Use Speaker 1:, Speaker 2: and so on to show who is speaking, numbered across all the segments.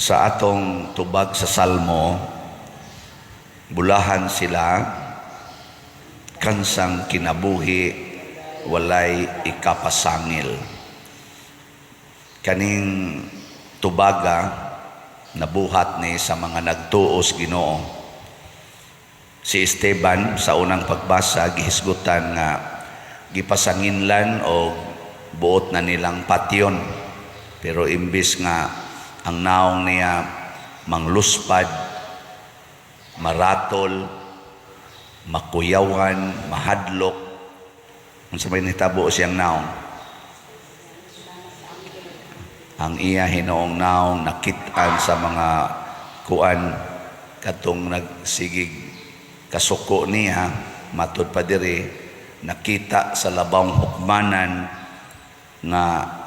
Speaker 1: Sa atong tubag sa Salmo, bulahan sila kansang kinabuhi walay ikapasangil. Kaning tubaga nabuhat ni sa mga nagtuo sa Ginoo. Si Esteban sa unang pagbasa gihisgutan nga gipasanginlan o buot na nilang patyon. Pero imbis nga ang naong niya mangluspad, maratol, makuyawan, mahadlok, unsa may nitabo siyang naong? Ang iya hinoong naong nakit-an sa mga kuan katong nagsigig kasuko niya, matud pa diri nakita sa labawng hukmanan nga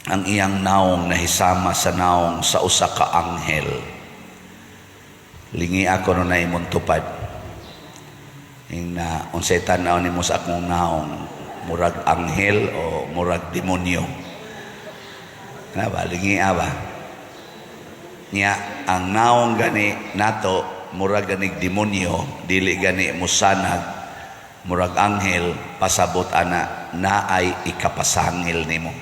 Speaker 1: ang iyang naong nahisama sa naong sa usa ka anghel. Lingi ako no na imong tupad. Ing na unsay tan-aw nimo sa akong naong, murag anghel o murag demonyo? Na ba, lingi ba? Nya ang naong gani nato murag ganig demonyo, dili gani musanag murag anghel, pasabot ana naay ikapasangil nimo.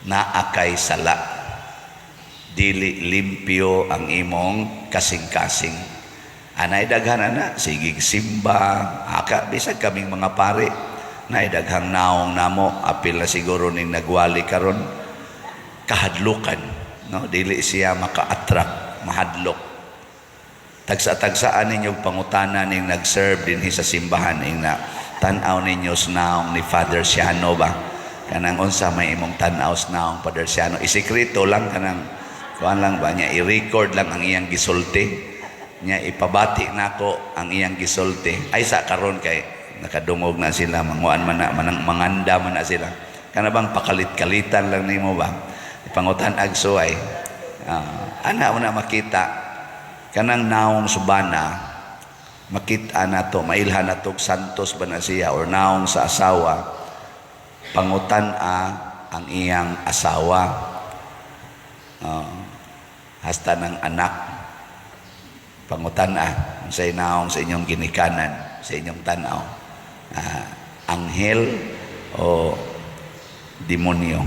Speaker 1: Naa kay sala. Dili limpyo ang imong kasing-kasing. Anay daghan ana sigig simba, aka bisag kaming mga pare naay daghang naong namo, apil na siguro ning nagwali karon, kahadlukan, no? Dili siya maka-attract, mahadlok. Tagsa-tagsaan ninyo pangutana ning nag-serve dinhi sa simbahan, ing na tan-aw ninyo sa naong ni Father Siano ba? Kanang unsa may imong tan-aw sa naong Father Siano? Isekreto lang, kanang kuan lang ba niya, i-record lang ang iyang gisulti. Nya ipabati nako ang iyang gisulti. Ay sa karon kay nakadungog na sila, manguan man na, manang manganda man na sila. Kana bang pakalit-kalitan lang nimo ba? Ipangutan ag suway. Ana mo na makita kanang naong subana, makita nato, mailhan nato santos ba na siya or naong sa asawa, pangutan a ang iyang asawa. Hasta ng anak, pangutan a unsay naong sa inyong ginikanan, sa inyong tanaw, anghel o demonyo?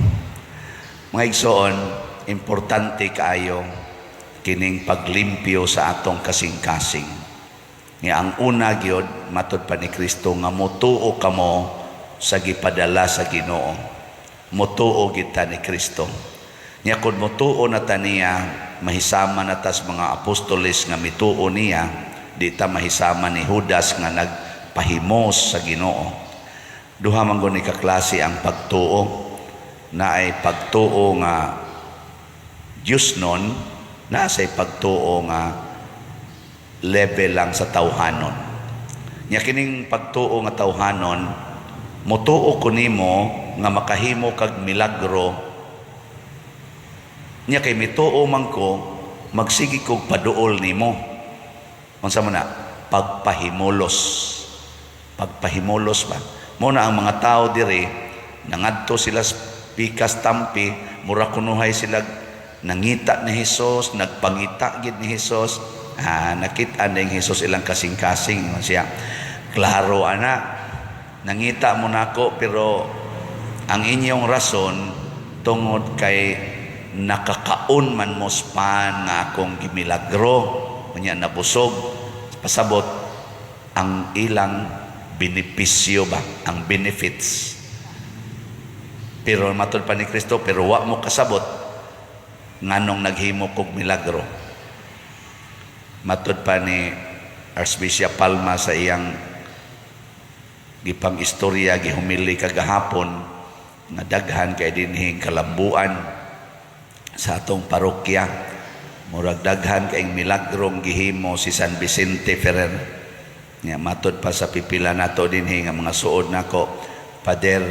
Speaker 1: Mga igsoon, importante kaayo kining paglimpyo sa atong kasing-kasing. Nga ang una gyud, matud pa ni Kristo nga motuo kamo sa gipadala sa Ginoo. Motuo kita ni Kristo. Nya kun motuo na ta niya, mahisama na tas mga apostoles nga mituo niya, di ta mahisama ni Judas nga nagpahimos sa Ginoo. Duha man gud ni kaklase ang pagtuo, na ay pagtuo nga Diyos nun, nasa pagtuo nga level lang sa tawhanon. Nya kining pagtuo nga tawhanon, motuo ko nimo nga makahimo kag milagro. Nya kay mituo man ko, magsige kog paduol nimo. Unsa man na? Pagpahimulos. Pagpahimulos ba? Mo na ang mga tao diri nangadto sila sa pikas tampi, mura kunuhay sila nangita ni Hesus, nagpangita gid ni Hesus. Ah, nakita ni Hesus ilang kasing-kasing. Ingon siya, "Klaro ana, nangita mo nako, pero ang inyong rason tungod kay nakakaon man mo pan nga akong gimilagro, unya nabusog." Pasabot ang ilang benepisyo ba, ang benefits. Pero matud pa ni Kristo, pero wa mo kasabot nganong naghimo kog milagro. Matud pa ni Archbishop Palma sa iyang gipang istorya, gihumili kagahapon, nga daghan kay dinhing kalambuan sa atong parokya. Murag daghan kay milagrong gihimo si San Vicente Ferrer. Nya matud pa sa pipila nato dinhi nga mga suod nako, "Pader,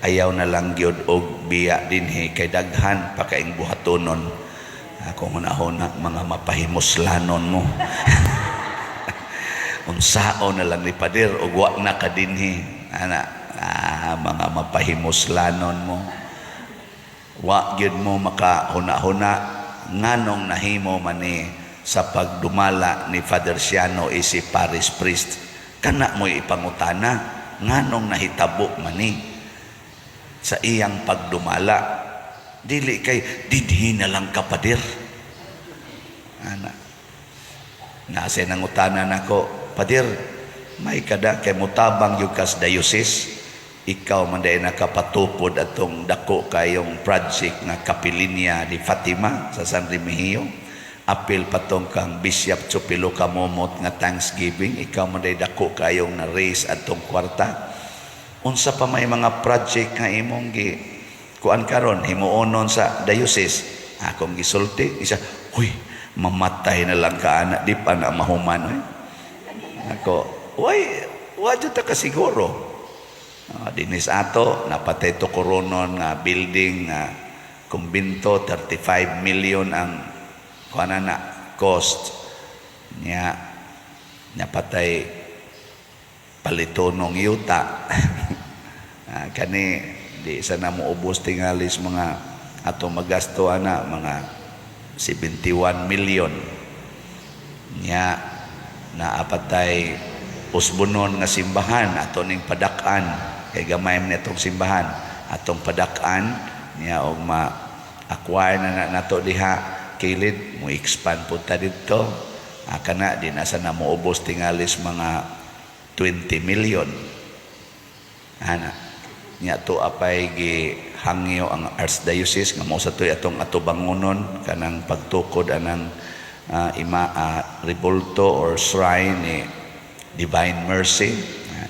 Speaker 1: ayaw na lang gyud og biya dinhi kay daghan pa kaing buhatonon." Ako hunahuna, mga mapahimuslanon mo. Unsaon na lang ni Pader og wa na ka dinhi ana, mga mapahimuslanon mo, wa gyud mo makahuna-huna. nganong nahimo man ni sa pagdumala ni Father Siano isip parish priest. Kana mo'y ipangutana, nganong nahitabo man ni sa iyang pagdumala. Dili kay dinhi na lang ka, pader. Ana. Nasa nangutana nako, "Pader, may kada kay mutabang yung kas diocese, ikaw man dahil nakapatupod atong dako kayong project nga Kapilinya di Fatima sa San Remigio. Apil patong kang Bishop Chupilo Kamomot nga Thanksgiving, ikaw man dahil dako kayong na-raise atong kwarta. Unsa pa may mga project nga imong gi kuan karon himuonon sa diocese?" Akong gisulti isa, "Huy, mamatay na lang ka ana, di pa na mahuman oy." Ako, "Way, wa jud ta kasiguro." Dinis ato napatay to koronon nga building nga kumbinto, 35 million ang kuan na cost niya. Napatay palitonong yuta. Kani di sa na moubos tingalis mga ato magasto ana mga 71 million niya. Naapatay usbonon nga simbahan ato ning padak-an kay gamay man itong simbahan, atong padak-an niya og ma acquire na nato diha kilid, mo expand pud ta didto. Kana di na sa na moubos tingalis mga 20 million ana niya. To apay gi hangyo ang Archdiocese nga mao sa to'y atong atubangonon kanang pagtukod anang ima rebulto or shrine ni Divine Mercy.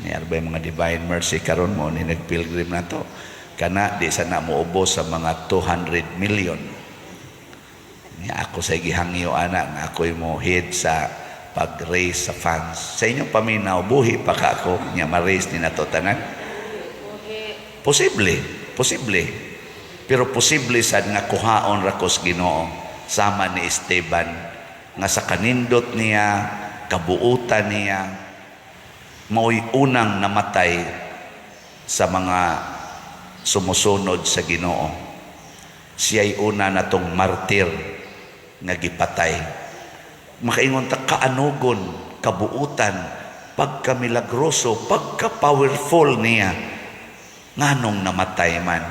Speaker 1: Ni arbay mga Divine Mercy karon mo ni nagpilgrim na to. Kana di sa na moubos sa mga 200 million niya. Ako sa gihangyo ana nga ako'y mo head sa pag-raise sa funds. Sa inyong paminaw, buhi pa ka ako nya ma-raise ni nato tanan? Posible, posible. Pero posible sad nga kuhaon ra kos Ginoo sama ni Esteban nga sa kanindot niya, kabuutan niya, mao'y unang namatay sa mga sumusunod sa Ginoo. Siya'y una natong martir nga gipatay. Makaingon ta kaanugon, kabuutan, pagkamilagroso, pagka-powerful niya, nganong namatay man?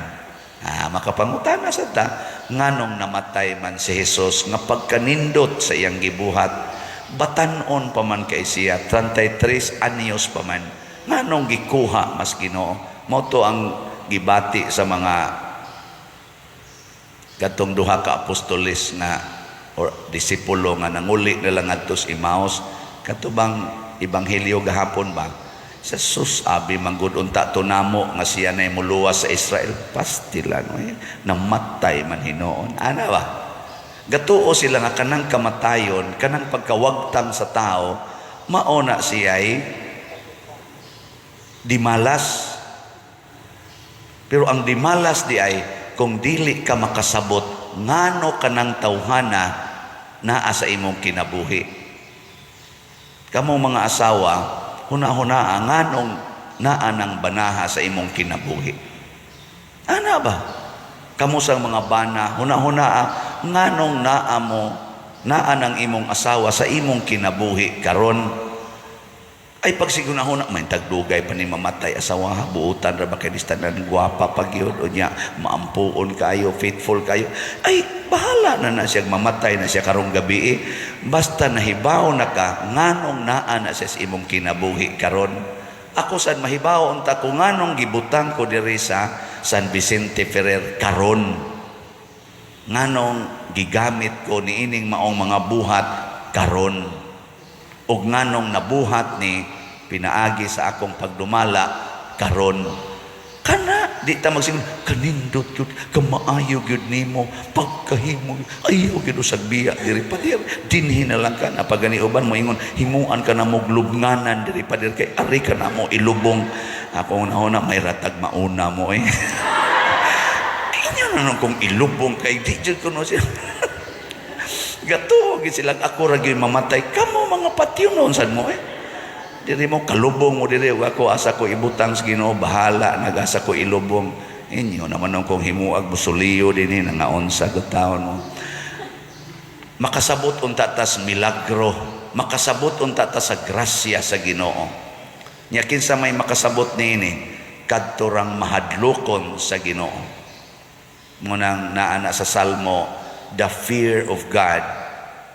Speaker 1: Makapangutana sa ta, nganong namatay man si Jesus nga pagkanindot sa iyang gibuhat, batanon pa man kay siya, 33 anyos pa man, nganong gikuha mas Ginoo? Mao to ang gibati sa mga katong duha ka apostoles nga or disipulo nga nanguli na lang adto sa Emmaus, kato bang ebanghelyo gahapon ba? Sa sus, abi manggod unta to namo nga siya na muluwas sa Israel, pastila no eh, namatay man hinuon ana ba? Gatuo sila nga kanang kamatayon, kanang pagkawagtang sa tao, mao na siya'y dimalas. Pero ang dimalas di ay kung dili ka makasabot ngano kanang tawhana naa sa imong kinabuhi. Kamo mga asawa, huna-huna nganong naa ng banaha sa imong kinabuhi. Ana ba? Kamo sa mga bana, huna-huna nganong naa mo naa ng imong asawa sa imong kinabuhi karon. Ay pagsigunahuna, may tagdugay pa ni mamatay asawa, ha? Buutan ra ba kay tanan, gwapa pa gyud o nya maampuon kayo, faithful kayo. Ay bahala na na siya mamatay na siya karong gabi eh. Basta nahibaw na ka nganong naa na siya sa imong kinabuhi karon. Ako sad mahibaw unta ko nganong gibutang ko diri sa San Vicente Ferrer karon. Nganong gigamit ko niining maong mga buhat karon. Ug nganong nabuhat ni pinaagi sa akong pagdumala karon. Kana di ta magsingon kanindot gyud, kamaayo gyud nimo, pagkahimo, ayaw gyud usag biya diri, pader, dinhi na lang ka na. Pagani uban mo ingon himuan ka na mo lubnganan diri, pader, kay ari ka na mo ilubong. Ako na may ratag mauna mo eh. Inyo na nung kung ilubong kay di jud kuno siya. Gato gid sila, ako ra gyud mamatay, kamo mga patyo noon sad mo eh. Diri mo kalubong mo diri ug ako asa ko ibutang sa Ginoo, bahala nagasa ko ilubong. Inyo naman ang kong himuag musuliyo dinhi nangaon sa taon mo. Makasabot unta tas milagro, makasabot unta ta sa grasya sa Ginoo. Nya kinsa may makasabot niini? Kadto rang mahadlokon sa Ginoo. Munang naa na sa Salmo, "The fear of God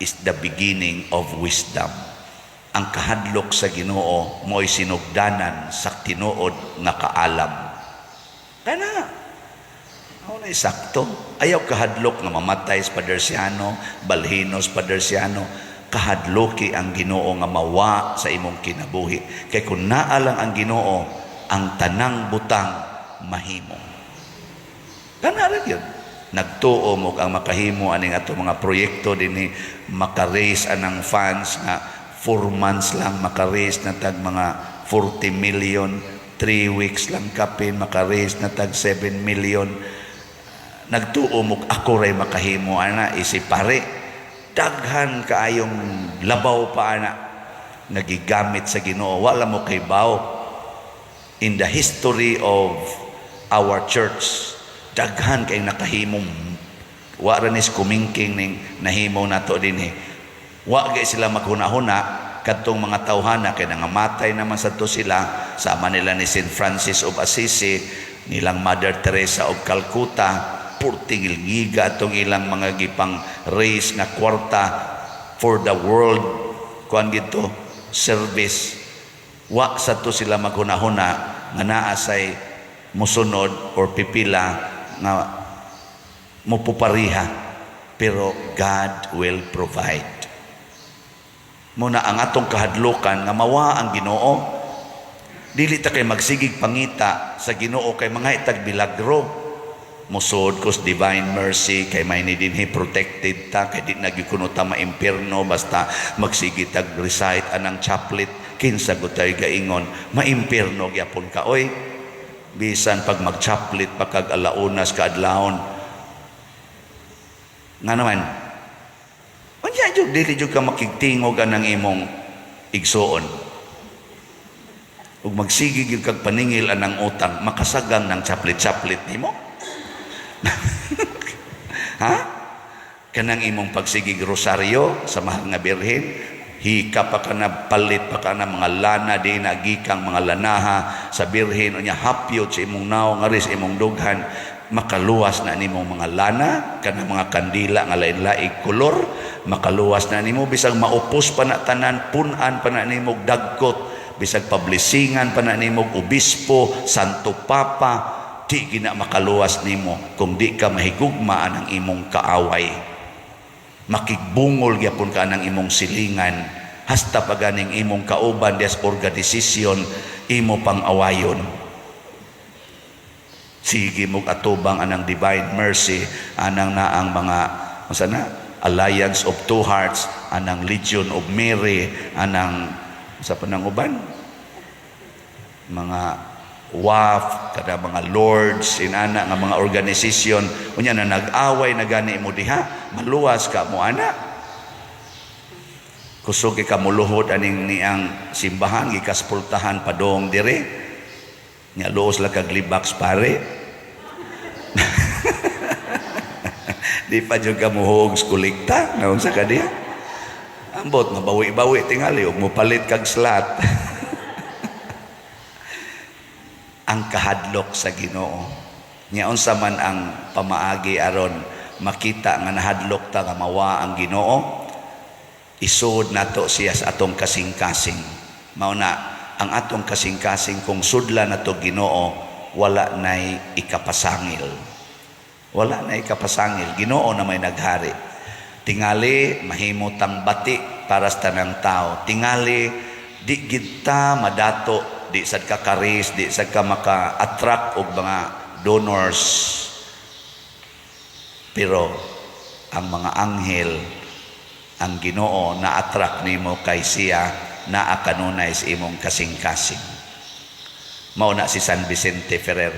Speaker 1: is the beginning of wisdom." Ang kahadlok sa Ginoo mo'y sinugdanan sa tinuod nga kaalam. Kana ako na sakto. Ayaw kahadlok nga mamatay sa Padersiano, balhinos Padersiano. Kahadloki ang Ginoo nga mawa sa imong kinabuhi. Kay kung naa lang ang Ginoo, ang tanang butang mahimo. Kana ra gyud. Nagtuo mo ang makahimo aning ato mga proyekto dinhi, maka-raise anang funds nga 4 months lang maka-raise na tag mga 40 million, 3 weeks lang kapin maka-raise na tag 7 million. Nagtuo mo ako ray makahimo ana isip pare. Daghan kaayong labaw pa ana nagigamit sa Ginoo, wala mo kay baw. In the history of our church, daghan kay nakahimong wa ra nis kumingking ning nahimo nato dinhi. Wa gay sila maghuna-huna kadtong mga tawhana kay nangamatay naman sadto sila, sama nila ni St. Francis of Assisi, nilang Mother Teresa of Calcutta. Purting ngiga atong ilang mga gipang raise nga kwarta for the world kuan gito service. Wa sadto sila maghuna-huna nga naa say musunod or pipila nga mupupariha, pero God will provide. Muna ang atong kahadlukan nga mawa ang Ginoo. Dili ta kay magsigig pangita sa Ginoo kay mga itag milagro. Musod kos Divine Mercy kay may ni dinhi, protected ta kay di na gyud kuno ta maimpierno basta magsige tag recite anang chaplet. Kinsa gud tay gaingon maimpierno gyapon ka oy, bisan pag mag-chaplet pa kag alaunas kaadlawon? Nga naman unya jud, dili jud ka makigtingog anang imong igsuon ug magsige gyud kag paningil anang utang, makasagang ng chaplet-chaplet nimo, ha? Kanang imong pagsigig rosaryo sa Mahal nga Birhen, hika pa ka na, palit pa ka na mga lana di na gikang mga lanaha sa Birhen, unya hapyot sa imong naong aris imong dughan, makaluwas na nimong mga lana? Kanang mga kandila nga lain-laing kolor, makaluwas na nimo? Bisag maupos pa na tanan, punan pa na nimo dagkot, bisag pablesingan pa na nimo obispo, Santo Papa, di gina makaluwas nimo kung di ka mahigugma ang imong kaaway. Makigbungol gyapon ka ng imong silingan, hasta pa ganing imong kauban des organisasyon imo pang awayon. Sige mo atubang anang Divine Mercy, anang naang mga unsa na, Alliance of Two Hearts, anang Legion of Mary, anang sa panang uban mga WAF, kada mga lords inana nga mga organisasyon. Unya na nag-away na gani mo diha, maluwas ka mo ana? Kusog ka muluhod aning niang simbahan, gikaspultahan padong dire nya, luos lang kag libaks pare. Di pa jud ka muhuog sa kolekta. Naunsa ka diha? Ambot mabawi-bawi tingali ug mopalit kag slot. Ang kahadlok sa Ginoo. Nya unsa man ang pamaagi aron makita nga nahadlok ta nga mawa ang Ginoo? Isud nato siya sa atong kasing-kasing. Mao na ang atong kasing-kasing, kung sudla nato Ginoo, wala nay ikapasangil. Wala na ikapasangil. Ginoo na may naghari. Tingali mahimo tang bati para sa tanang tao. Tingali di gid ta madato, di sad ka karis, di sad ka maka-attract og mga donors. Pero ang mga anghel, ang Ginoo na-attract nimo kay siya naa kanunay sa imong kasing-kasing. Mao na si San Vicente Ferrer.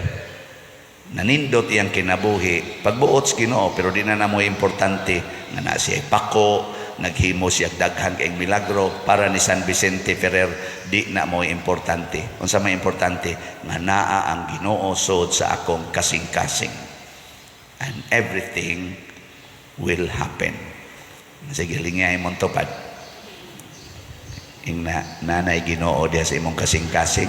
Speaker 1: Nanindot iyang kinabuhi pagbuot sa Ginoo, pero di na namo importante nga na siya pako, naghimo siya daghan kayong milagro. Para ni San Vicente Ferrer, di na mo importante. Unsa may importante? Nga naa ang Ginoo sod sa akong kasing-kasing and everything will happen. Sige, lingay imong tupad. Ingna, naa nay Ginoo diha sa imong kasing-kasing.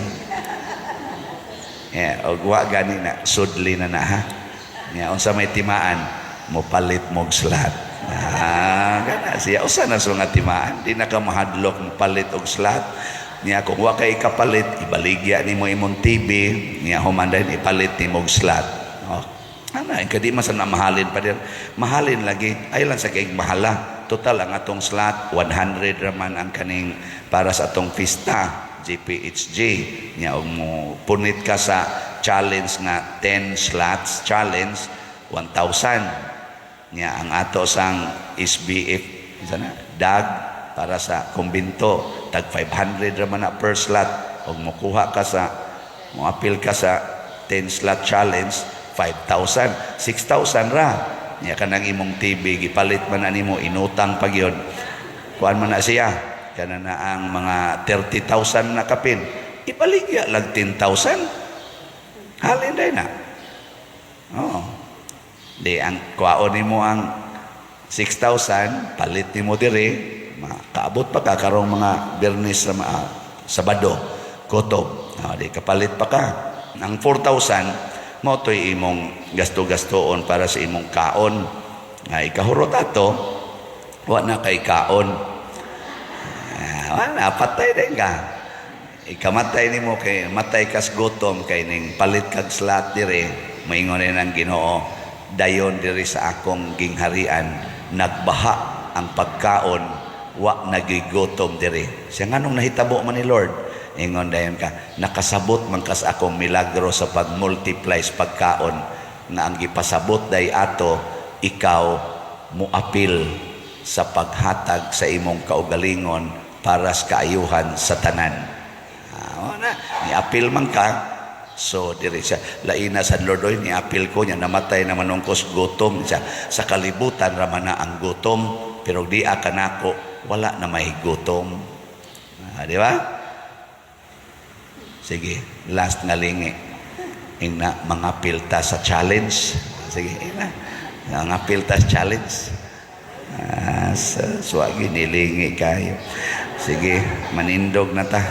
Speaker 1: Yeah, og wa gani na, sudli na na ha. Yeah, unsa may timaan, mo palit mog slot. Ah, gana siya. Usa na sa mga timaan, di na ka mahadlok mo palit og slot. Niya kung wa kay kapalit, ibaligya nimo imong TV, niya human din ipalit nimo og slot. Oh. Ana, kadi man sa na mahalin pa din. Mahalin lagi, ay lang sa kay mahala. Total ang atong slot 100 raman ang kaning para sa atong pista GPHG. Nya og mo punit ka sa challenge nga 10 slots challenge, 1,000. Nya ang ato sang SBF sana dag para sa kumbinto, tag 500 raman na per slot. Og mokuha ka sa, moapil ka sa 10 slot challenge, 5,000, 6,000 ra. Nya kanang imong TV gipalit man na nimo, inutang pa gyud, kuan man na siya, kana na ang mga 30,000 na kapin, ibaligya lang 10,000, halin day na. Oh, di ang kuwaon nimo ang 6,000, palit nimo diri, makaabot pa ka karong mga Biyernes sa mga Sabado, kutob. Ah, di kapalit pa ka. Ang 4,000 mo to'y imong gasto-gastoon para sa imong kaon. Ay kahurot ato, wa na kay kaon. Ah, wala, patay din ka. Ikamatay nimo kay matay kas gutom kay ning palit kag slot dire, maingon din ang Ginoo, dayon diri sa akong gingharian nagbaha ang pagkaon, wa nagigutom diri. Siya, nganong nahitabo man ni Lord? Ingon dayon ka, nakasabot man kas akong milagro sa pag-multiply sa pagkaon nga ang gipasabot day ato, ikaw muapil sa paghatag sa imong kaugalingon para sa kaayuhan sa tanan. Ah, na, niapil man ka. So diri siya, laina sa Lord, oy, niapil ko niya namatay naman kos gutom siya. Sa kalibutan ra man na ang gutom, pero di kanako wala na may gutom. Ah, di ba? Sige, last nga lingi. Ingna, mga pilta sa challenge. Sige, ingna. Mga pilta sa challenge. Ah, sa suwagi nilingi kayo. Sige, manindog na ta.